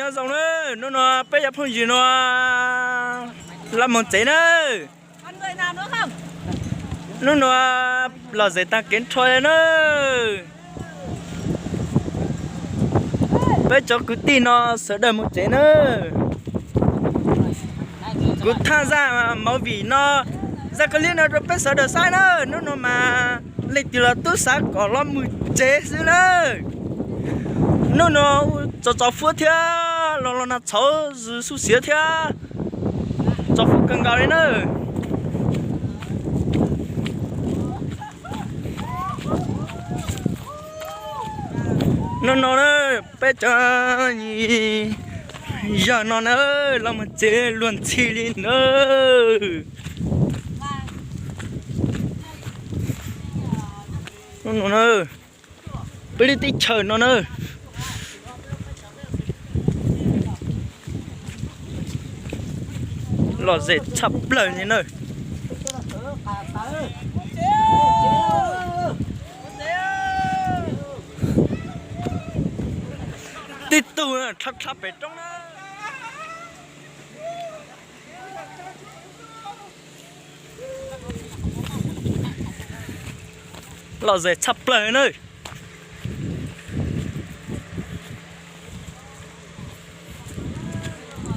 Nyob zoo na, hnub no peb cov phooj ywg no los mus tsev na. Hnub no lom zem tag kev nrho na. Peb cov kwv tij no sawv daws mus tsev na. Kuv tham zaj movie no, zaj clip no rau peb sawv daws saib na. Hnub no mas leej twg los tub xav kom los mus tsev xwb na. Hnub no txaus txaus fuab thiab los los nas txhauv xub xiav thiab, txaus fuab kawg nkaus li na. Hnub no na, peb cov yawg no na, los mus tsev luag ntxhi li na. Hnub no na, peb lub teb chaws no na, lom zem tshaj plaws li na. Tib tug dha dha pem roob na. Lom zem tshaj plaws na.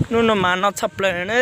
Hnub no mas no tshaj plaws na.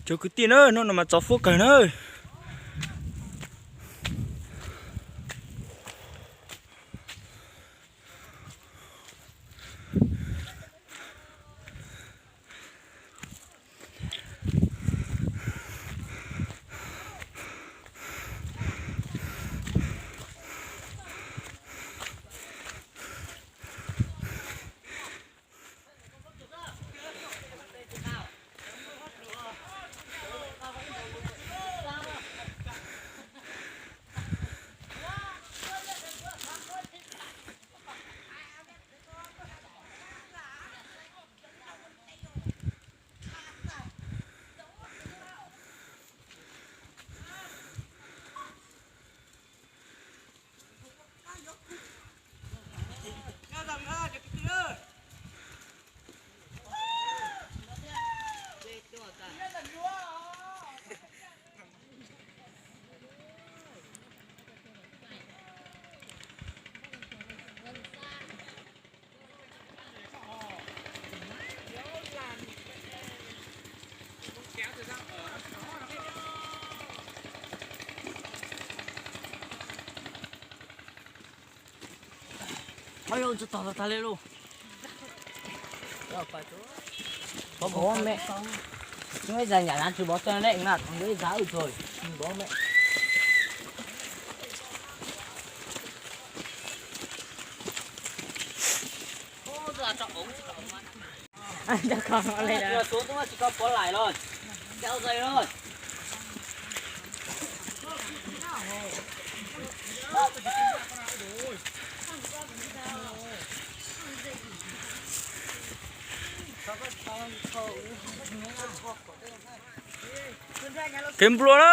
Cov kwv tij na, hnub no mas txaus fuab kawg na. Oj, tsis tau tag li lauj. Pov mem, nws zas nyam na tsis pov tsawg ne, na thaum ntawd zas wb txog pov mem. Kev nplua na.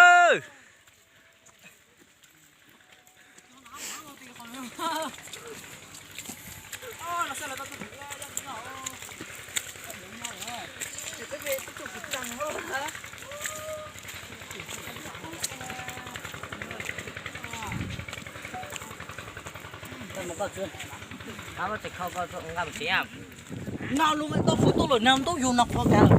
No lub tau fuv tuaj lawm nag ntaub yug no qhov kav.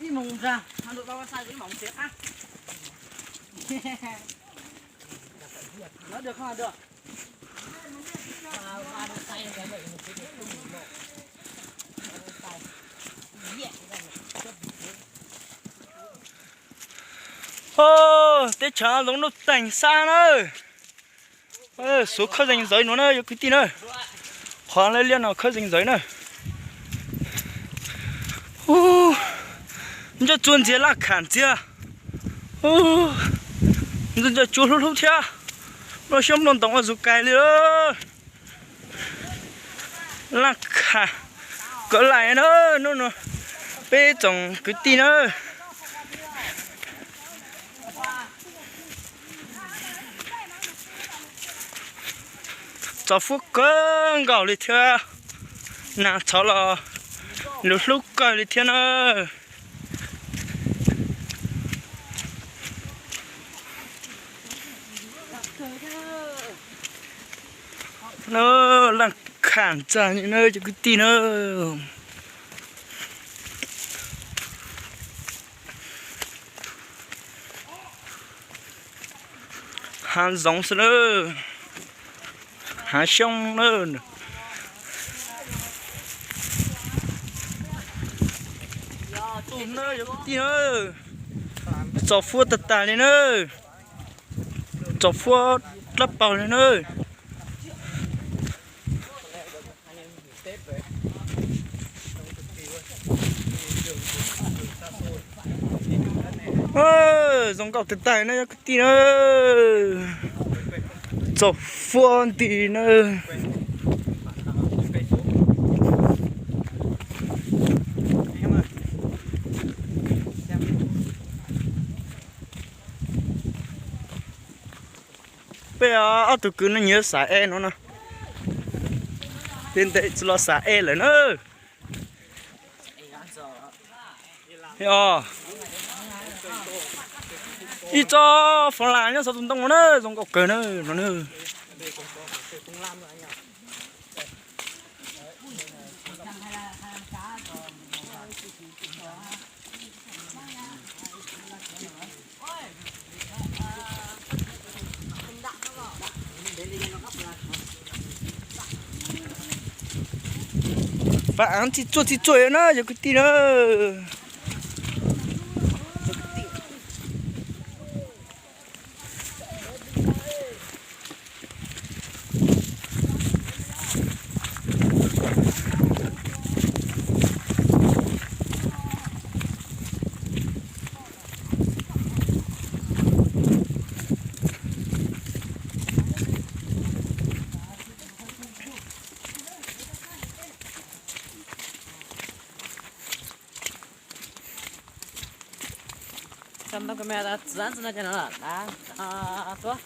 Ib moos ntag, ib moos ntag. Teb chaws Zoov Nuj Teem Xab na. Xuv khawb zeeg zawv nuav na yog kwv tij na. Qhov laj liaj no khawb zeeg zawv na. Nco tsuag ntxiag laj kham ntxiag. Nco tsuag hlub hlub thiab. Nplooj xyoob nplooj ntoos ua zug kais li. Laj kham kawg lais na, hnub no peb tsoom kwv tij na. Txaus fuab kawg nkaus li thiab. Nag tshov los lug hlub kawg li thiab na. Laj kham ntxag li na cov kwv tij na. Haav zoov xwb na. Haav xyoob na. Txaus fuab tag tag li na. Txaus fuab dlab paug li na. Zoo nkauj tag tag na cov kwv tij na. Txaus fuab nti na. Peb ob tug kwv no nyias xav eb no na. Tej ntev tsis los xav eb lawm na. Ib tsob fas las nyob saum tus ntoo no na, zoo nkauj kawg na no na. Pab aav txij tsuaj txij tsuaj na cov kwv tij na. Txog ntau ka me txiv ntxawg no ces no tuaj.